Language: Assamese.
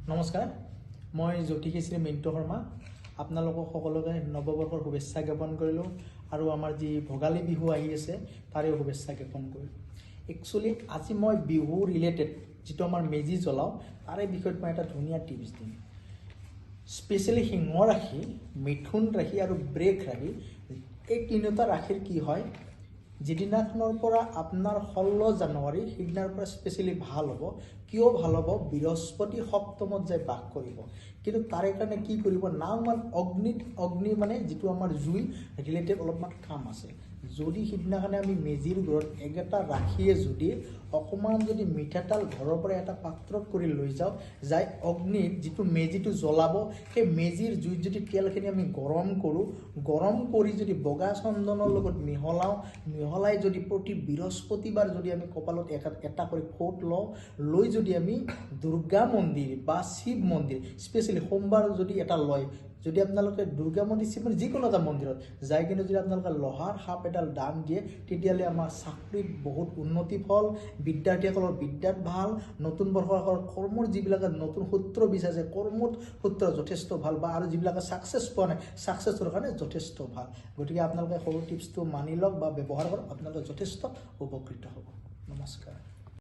নমস্কাৰ, মই জ্যোতিষী শ্ৰী মিণ্টু শৰ্মা। আপোনালোকক সকলোকে নৱবৰ্ষৰ শুভেচ্ছা জ্ঞাপন কৰিলোঁ আৰু আমাৰ যি ভোগালী বিহু আহি আছে, তাৰেও শুভেচ্ছা জ্ঞাপন কৰিলোঁ। একচুৱেলি আজি মই বিহু ৰিলেটেড যিটো আমাৰ মেজি জ্বলাওঁ, তাৰে বিষয়ত মই এটা ধুনীয়া টিপছ দিম। স্পেচিয়েলি সিংহ ৰাশি, মিথুন ৰাশি আৰু বৃষ ৰাশি, এই তিনিওটা ৰাশিৰ কি হয়, যিদিনাখনৰ পৰা আপোনাৰ 16 জানুৱাৰী, সেইদিনাৰ পৰা স্পেচিয়েলি ভাল হ'ব। কিয় ভাল হ'ব? বৃহস্পতি সপ্তমত যাই বাস কৰিব। কিন্তু তাৰে কাৰণে কি কৰিব নাওমান অগ্নিত, অগ্নি মানে যিটো আমাৰ জুই ৰিলেটেড অলপমান কাম আছে। যদি সিদিনাখনে আমি মেজিৰ ঘৰত এগেটা ৰাখিয়ে যদি অকণমান যদি মিঠাতেল ঘৰৰ পৰা এটা পাত্ৰত কৰি লৈ যাওঁ, যাই অগ্নিত যিটো মেজিটো জ্বলাব, সেই মেজিৰ জুইত যদি তেলখিনি আমি গৰম কৰোঁ, গৰম কৰি যদি বগা চন্দনৰ লগত মিহলাওঁ, মিহলাই যদি প্ৰতি বৃহস্পতিবাৰ যদি আমি কপালত এটা এটা কৰি ফোঁট লওঁ, লৈ যদি আমি দুৰ্গা মন্দিৰ বা শিৱ মন্দিৰ, স্পেচিয়েলি সোমবাৰ যদি এটা লয়, যদি আপোনালোকে দুৰ্গা মন্দিৰ, শিৱ মন্দিৰ, যিকোনো এটা মন্দিৰত যাই কিনে যদি আপোনালোকে লোহাৰ সাপ এডাল দান দিয়ে, তেতিয়াহ'লে আমাৰ চাকৰিত বহুত উন্নতি ফল, বিদ্যাৰ্থীসকলৰ বিদ্যাত ভাল, নতুন বৰ্ষৰ কৰ্মৰ যিবিলাকে নতুন সূত্ৰ বিচাৰিছে, কৰ্মত সূত্ৰ যথেষ্ট ভাল বা আৰু যিবিলাকে ছাকচেছ পোৱা নাই, ছাকচেছৰ কাৰণে যথেষ্ট ভাল। গতিকে আপোনালোকে সৰু টিপছটো মানি লওক বা ব্যৱহাৰ কৰক, আপোনালোকে যথেষ্ট উপকৃত হ'ব। নমস্কাৰ।